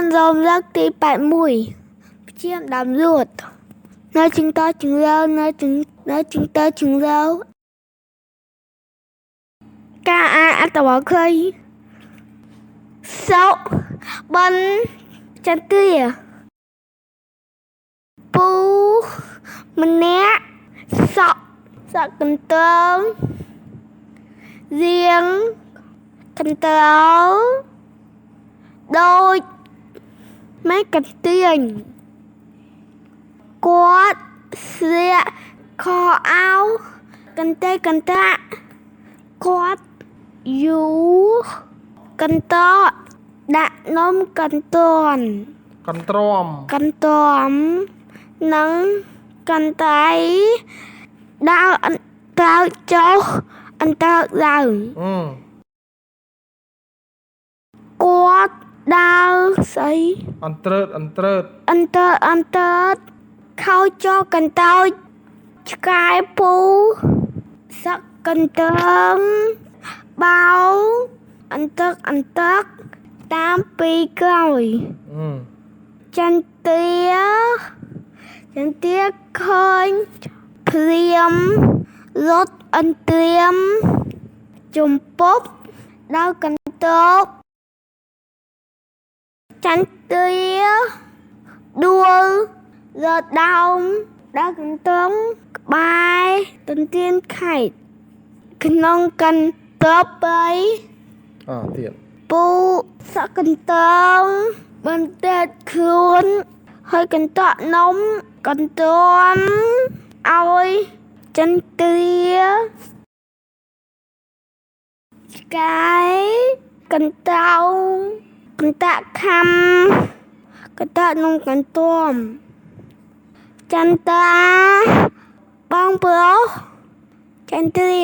នរំលឹកទី81ព្យាមដើមលួតនៅជឹងតជឹងលើនៅជឹងនៅជឹងតជឹងលើការអានអត្ថបទខ្លីសុបិនចន្ទ្រាពូម្នាក់សក់សក់កន្ទងរៀងកន្ត្រោដូចម៉ែកន្ទៀងគាត់ស្លៀកខោអាវកន្ទេកន្ត្រាក់គាត់យូកន្តក់ដាក់នំកន្ទន់ កន្ទ្រាំ កន្ទ្រាំនិងកន្ត្រៃដើរអន្តើចុះអន្តើឡើង អឺ គាត់ដើរស្អី អន្ត្រើតអន្ត្រើត អន្តើអន្តើខោចកន្តោចឆ្កែពូសឹកកន្ទងបោអន្តឹកអន្តឹកតាមពីក្រោយ អឺ ចន្ទ្រាចន្ទ្រាឃើញព្រាមរត់អន្ត្រាមជំពប់ដល់កន្ទោកចន្ទ្រាដួលរដើមដល់កន្ទងក្បែរទន្ទានខេតក្នុងកន្ទប់បី អទៀត ពូសក់កន្ទងបន្ទែតខ្លួនហើយកន្តក់នំកន្ទមឲ្យចន្ទ្រាឆ្កែកន្តោកន្តាក់ខំកន្តាក់នំកន្ទមចន្ទ្រាបងប្រុសចន្ទ្រា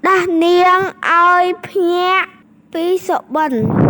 ដាស់នាងឲ្យភ្ញាក់ពីសុបិន។